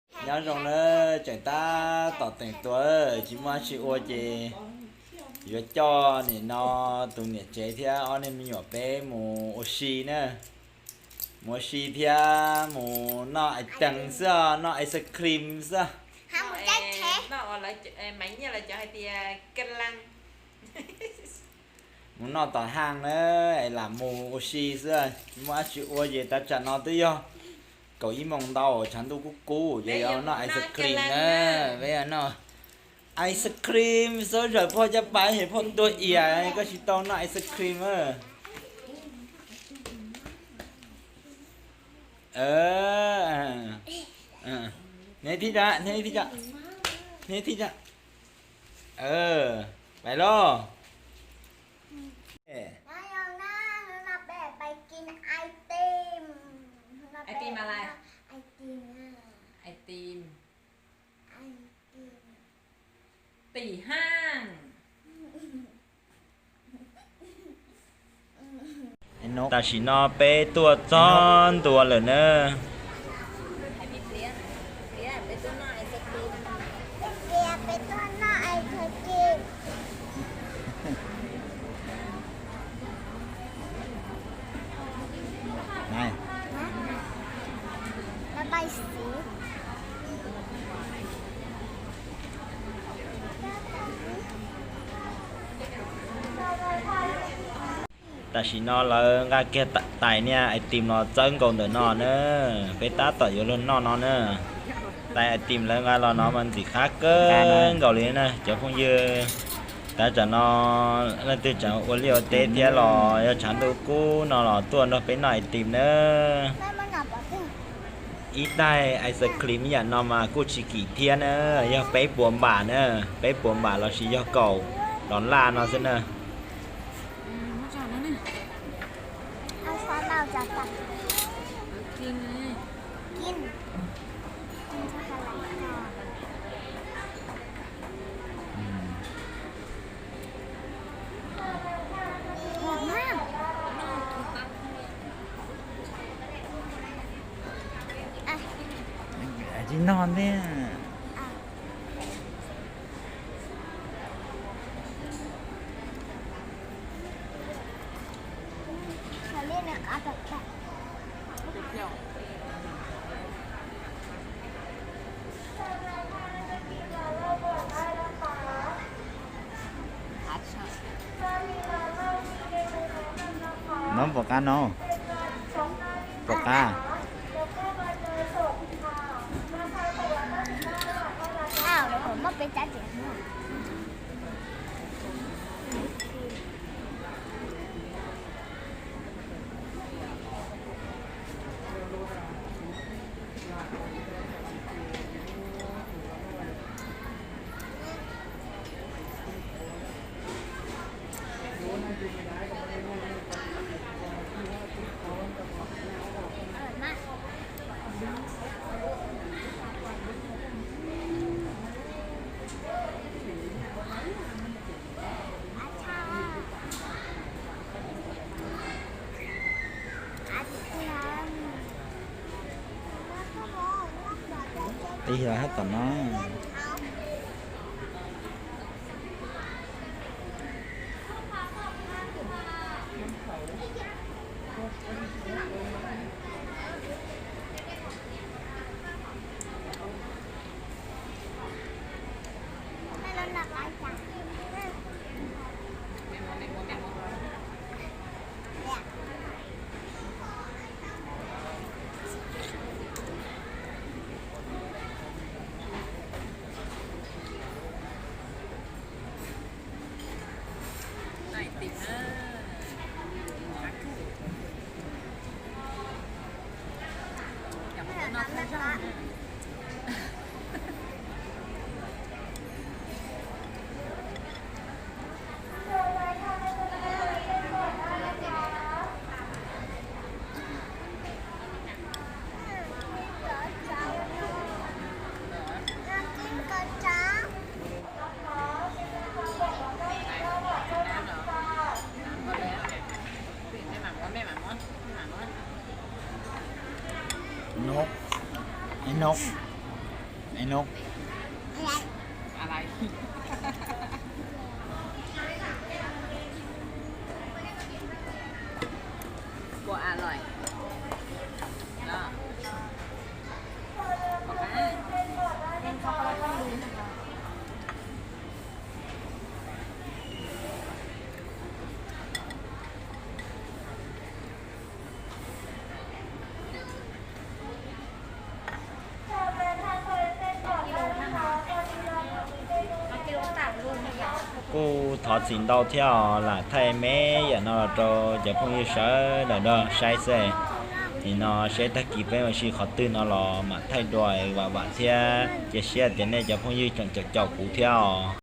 Nyob zoo na, tseem tab tom teem tua, tsis muaj dab tsi ua ces yuav coj nim no tus niam tsev thiab ob niag me nyuam peb mus ua si na. Mus ua si thiab mus noj item xwb, noj ice cream xwb. Mus noj tom haj na, es lam mus ua si xwb, tsis muaj dab tsi ua ces tav tsam no twb yog kaum ib moos ntau, tshav ntuj kub kub ces yuav noj ice cream na. Peb noj ice cream, xub zawm phauj caj pas ces phauj ntuag ias koj tsis tau noj ice cream. Neb thib, neb thib, neb thib. Pais lauj. Tim haj. Tam sim no peb tuaj txog ntua lawm na. Tam sim no lawv nqa kiag tais niag item los txawb nkaus ntawm no na. Peb tab tom yuav luag noj no na. Tais item lawv nqa los no mas ntxim qab kawg nkaus li na cov phooj ywg. Tav tsam no leej twg tseem ua liaj ua teb thiab los yog tshav ntuj kub no los tuaj nrog peb noj item na. Ib tais ice cream ib yam no mas kuj tsis kim thiab na, yog peb puas npam na, peb puas npam lossis yog kaum dollar no xwb na. Tsis nog ntej. No puas qab no? Puas qab? Tig los hab tom no. Noj, noj. Nub. Kuj thov txim ntau thiab os, lam thaij me yam no los rau cov phooj ywg sawv daws saib xwb. Nim no seb tag kis peb ua si qhov twg no los mam thaij dua vam vam thiab cia siab tias nej cov phooj ywg tseem caum caum kuv thiab os.